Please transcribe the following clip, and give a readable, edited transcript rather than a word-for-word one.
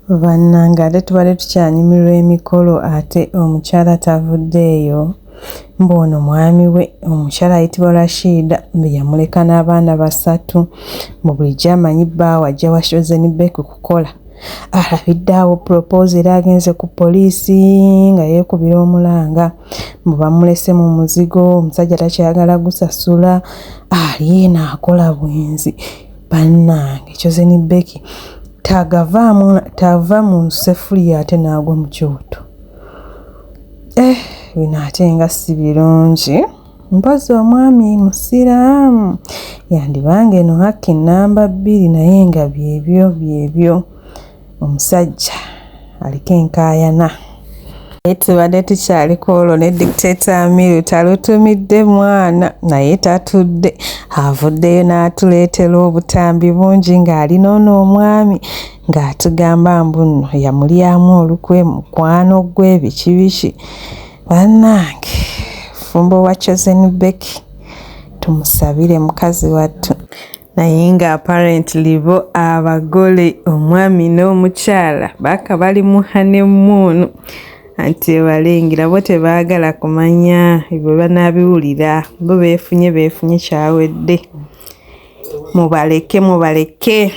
Bannange ate tubadde tukyanyumirwa emikolo ate omukyala tavuddeeyo mbu ono mwami we omukyala ayitibwa Rashida mbu yamuleka n'abaana basatu mbu bulijjo amanyi bbaawe ajja wa Chosen Becky kukola alabidde awo propose era agenze ku poliisi nga yeekubira omulanga mbu bamulese mu muzigo omusajja takyayagala gusasula ali eno akola bwenzi. Bannange Chosen Becky tagavaamu tava mu ssefuliya ate n'agwa mu kyoto. Eh, bino ate nga si birungi. Mpozi omwami musiraamu yandibanga eno hakki nnamba bbiri naye nga byebyo byebyo. Omusajja aliko enkaayana. Naye tubadde tukyali ku olwo ne dictator Amiru talutumidde mwana naye tatudde avuddeyo n'atuleetera obutambi bungi ng'ali n'ono omwami ng'atugamba mbu nno yamulyamu olukwe mukwano gwe biki biki bannange fumbo wa Chosen Becky tumusabire mukazi wattu. Naye nga apparently bo abagole omwami n'omukyala baka bali mu honeymoon anti ebalengera bo tebaagala kumanya bwe banaabiwulira bo beefunye beefunye kyawedde mubaleke mubaleke.